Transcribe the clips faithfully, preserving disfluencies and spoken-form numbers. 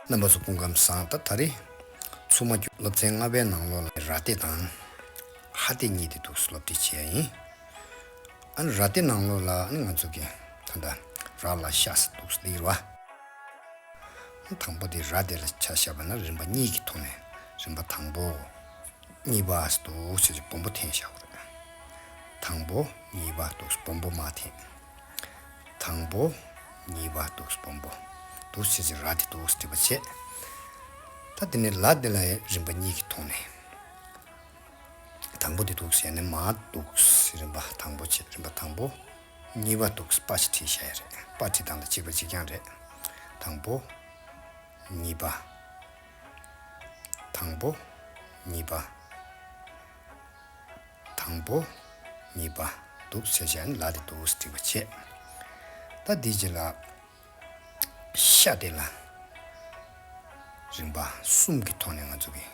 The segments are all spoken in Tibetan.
རྣམ་པ་ཚོ་སྐུ་ཁམས་བཟང་། ད་ད་རེས་ཚུགས་མ་སྐྱོ་སློབ་ཚན་ལྔ་པའི་ནང་ལོགས་ལ་ར་སྡེ་དང་ཧ་སྡེ་གཉིས་དེ་འདུག་སློབ་ཁྲིད་བྱེད་ཡ་ཡིན། ཨ་ནི་ར་སྡེ་ནང་ལོགས་ལ་ཨ་ནི་ང་ཚོ་གི་ད་ལྟ་ར་ལ་ཤ་ཟེར་འདུག་འདི་རེད་བ། དང་པོ་དེ་ར་དེ་ལ་ཆ་བཞག་པ་ན་རིམ་པ་གཉིས་ཀྱི་ཐོག་ནས། རིམ་པ་དང་པོ། གཉིས་པ་ཟེར་འདུག་ཟེར་གྱི་སྦོམ་པོ་འཐེན་བཞག་པ་རེད། དང་པོ། གཉིས་པ་འདུག་སྦོམ་པོ་མ་འཐེན། དང་པོ། གཉིས་པ་འདུག་སྦོམ་པོ་འདུག་ཟེར་གྱི་ར་དེ་འདུག་འདྲི་བ་བྱས། ད་དེ་ནས་ལ་དེ་ལ་རིམ་པ་གཉིས་ཀྱི་ཐོག་ནས། དང་པོ་དེ་འདུག་ཟེར་ནས་མ་འདུག་རིམ་པ་དང་པོ་བྱས། རིམ་པ་དང་པོ། གཉིས་པ་འདུག་པ་ཞིག་བྲིས་བཞག་ཡ་རེད། པ་བྲིས་སྟངས་དང་གཅིག་པ་གཅིག་རྐྱང་རེད། དང་པོ། གཉིས་པ། དང་པོ། གཉིས་པ། དང་པོ། གཉིས་པ། འདུག་ཟེར་བྱས་ནས་ལ་དེ་འདུག་སེ་བྲིས་པ་བྱས། ད་འདིའི་རྗེས་ལ་ཤ་དེ་ལ་རིམ་པ་གསུམ་གྱི་ཐོག་ནས་ང་ཚོ་གིས་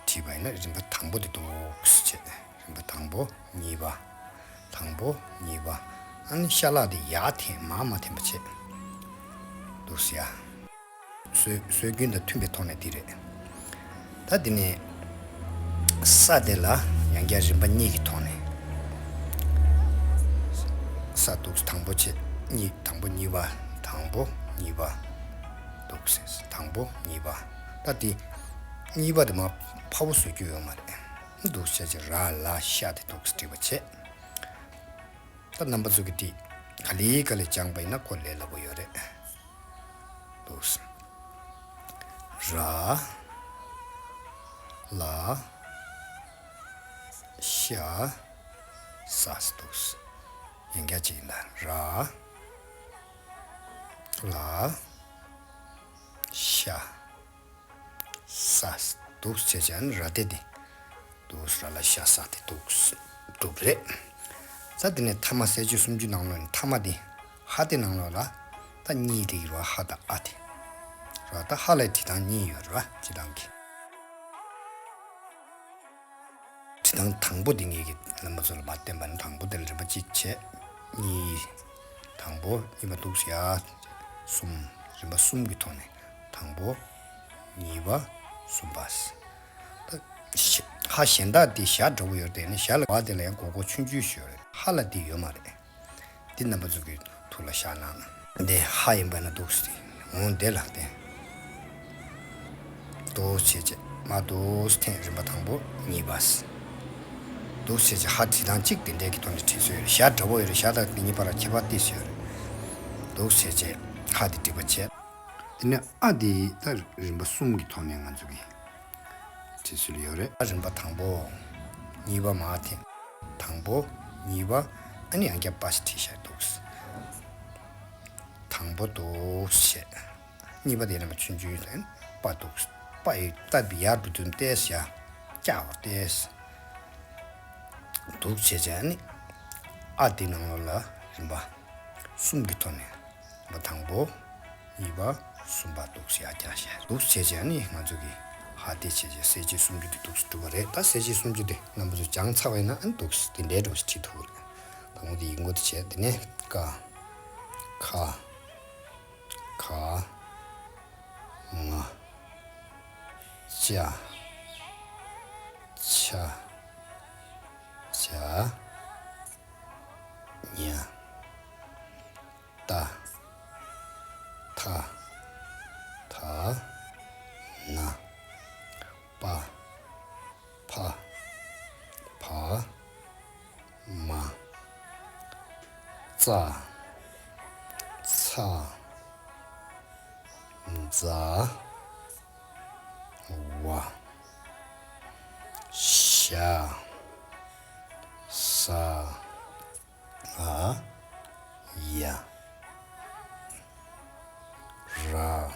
བྲིས་པ་ཡིན་ན། རིམ་པ་དང་པོ་དེ་འདུག་སེ་བྱས། རིམ་པ་དང་པོ། གཉིས་པ། དང་པོ། གཉིས་པ། ཨ་ནི་ཤ་ལ་དེ་ཡར་འཐེན། མར་མ་འཐེན་པ་བྱས། འདུག་སེ་ཡ། སྲོལ་སྲོལ་རྒྱུན་དང་མཐུན་པའི་ཐོག་ནས་འདི་རེད། ད་འདི་ནས་ས་དེ་ལ་ཡང་བསྐྱར་རིམ་པ་གཉིས་ཀྱི་ཐོག་ནས། ས་འདུག་དང་པོ་བྱས། གཉིས། དང་པོ། གཉིས་པ། དང་པོ། གཉིས་པ། འདུག་སེ། དང་པོ། གཉིས་པ། ད་འདི་གཉིས་པ་དེ་མར་ཕར་བོ་བཟོ་རྒྱུ་ཡོད་མ་རེད། འདུག་སེ་བྱས། ར་ལ་ཤ་དེ་འདུག་སེ་བྲིས་པ་བྱས། ད་རྣམ་པ་ཚོ་གིས་དེ་ག་ལེ་ག་ལེ་སྦྱངས་པ་ཡིན་ན་ཁོ་ལས་སླ་པོ་ཡོད་རེད། འདུག་སེ། ར། ལ། ཤ། ས། འདུག་སེ། ཡང་བསྐྱར་གཅིག་ཡིན་ད། ར། ལ། ཤ། ས། འདུག་སེ་བྱས་བྱས་ནས་ར་སྡེ་དེ་འདུག་སེ། ར་ལ་ཤ་ས་དེ་འདུག་སེ་གྲུབ་རེད། ས་དེ་ནས་ཐ་མ་གསལ་བྱེད་སུམ་ཅུ་ནང་ལོགས་ནས་ཐ་མ་དེ། ཧ་དེ་ནང་ལོགས་ལ་ད་གཉིས་དེ་ཡོད་རེད་བ། ཧ་དང་ཨ་དེ་རེད་བ། ད་ཧ་ལ་བྲིས་སྟངས་གཉིས་ཡོད་རེད་བ། བྲིས་སྟངས་ཀྱི། བྲིས་སྟངས་དང་པོ་དེ་ངེད་ཀྱིས་རྣམ་པ་ཚོ་ལ་མར་བསྟན་པ་ནི། དང་པོ་དེ་ལ་རིམ་པ་གཅིག་བྱས། གཉིས། དང་པོ། གཉིས་པ་འདུག་སེ་ཡ། གསུམ། རིམ་པ་གསུམ་གྱི་ཐོག་ནས། དང་པོ། གཉིས་པ། གསུམ་པ། ད་ཤ། ཧ་གཞན་དག་དེ་ཞ་འདྲ་པོ་ཡོད་རེད་དེ། ནི་ཞ་ལ་བ་དེ་ལ་ཡང་མགོ་སྐོར་ཆུང་ཆུང་ཞིག་ཡོད་རེད། ཧ་ལ་དེ་ཡོད་མ་རེད། འདི་རྣམ་པ་ཚོ་གི་ཐུགས་ལ་བཞག་གནང་། འདི་ཧ་ཡིན་པ་ན་འདུག་སེ་འོང་། དེ་ལ་བརྟེན། འདུག་སེ་བྱས་བྱས་མར་འདུག་སེ་འཐེན། རིམ་པ་དང་པོ། གཉིས་པ། འདུག་སེ་བྱས་བྱས་ཧ་བྲིས་སྟངས་གཅིག་དེ་འདྲའི་གི་ཐོག་ནས་བྲིས་སྲོལ་ཡོད་རེད། ཞ་འདྲ་པོ་ཡོད་རེད། ཞ་དང་དེ་གཉིས་བར་ལ་ཁྱད་པར་ཏོག་ཙམ་ཡོད་རེད། འདུག་སེ་བྱས་བྱས་ཧ་དེ་བྲིས་པ་བྱས། དེ་ནས་ཨ་དེ་ད་རིམ་པ་གསུམ་གྱི་ཐོག་ནས་ང་ཚོ་གིས་བྲིས་སྲོལ་ཡོད་རེད། རིམ་པ་དང་པོ། གཉིས་པ་མར་འཐེན། དང་པོ། གཉིས་པ། ཨ་ནི་ཡང་བསྐྱར་པ་ཞིག་བྲིས་བཞག་འདུག་སེ། དང་པོ་འདུག་སེ་བྱས། གཉིས་པ་དེ་ནས་མར་ཆུང་ཆུང་དང་པ་འདུག་སེ། པ་ཡི་སྟབས་ཡར་འགྲོ་དུས་ཏོག་ཙམ་ཡར་བཀྱག་པ་ཏོག་ཙམ་འདུག་སེ་བྱས་བྱས། ཨ་ནི་ཨ་དེ་ནང་ལོགས་ལ་རིམ་པ་གསུམ་གྱི་ཐོག་ནས། རིམ་པ་དང་པོ། གཉིས་པ། གསུམ་པ། འདུག་སེ་ཡར་བཀྱག་བཞག་འདུག་སེ་བྱས་བྱས། ཨ་ནི་ང་ཚོ་གིས་ཧ་དེ་བྱས་བྱས་གསལ་བྱེད་སུམ་ཅུ་དེ་འདུག་སེ་གྲུབ་པ་རེད། ད་གསལ་བྱེད་སུམ་ཅུ་དེ་རྣམ་པ་ཚོས་སྦྱངས་ཚར་བ་ཡིན་ན། ཨ་ནི་འདུག་སེ་དེ་འདྲའི་འདྲ་བོ་ཞིག་བྲིས་ཐུབ་ཀྱི་རེད། དང་པོ་དེ་ཡིག་མགོ་དེ་བྱས། དེ་ནས་ཀ། ཁ། ག། ང་། ཅ། ཆ། ཇ། ཉ། ཏ། ཐ། ད། ན། པ། ཕ། བ། མ། ཙ། ཚ། ཛ། ཝ། ཞ། ཟ། འ། ཡ། ར།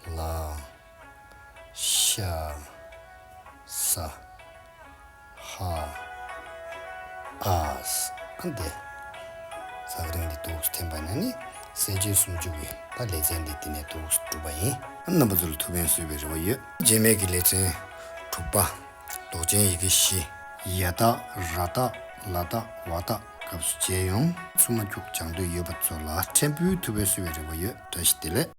ལ། ཤ། ས། ཧ། འ། ཨ་འདི་ཟ་ཁང་འདི་འདུག་སེ་འཐེན་པ་ན་ནི་གསལ་བྱེད་སུམ་ཅུ་པའི་ད་ལེ་ཚན་འདི་འདི་ནས་འདུག་སེ་གྲུབ་པ་ཡིན། རྣམ་པ་ཚོ་ལ་ཐུགས་ཕན་གསོས་པའི་རེ་བ་ཡོད། རྗེས་མའི་གི་ལེ་ཚན་དྲུག་པ། འདོགས་ཅན་ཡི་གེ་བཞི། ཡ་བཏགས། ར་བཏགས། ལ་བཏགས། ཝ་བཏགས། སྐབས་སུ་མཇལ་ཡོང་། ཚུགས་མ་སྐྱོ་སྦྱང་འདོད་ཡོད་པ་ཚོ་ལ་ཕྲན་བུའི་ཐུགས་ཕན་གསོས་པའི་རེ་བ་ཡོད། བཀྲ་ཤིས་བདེ་ལེགས།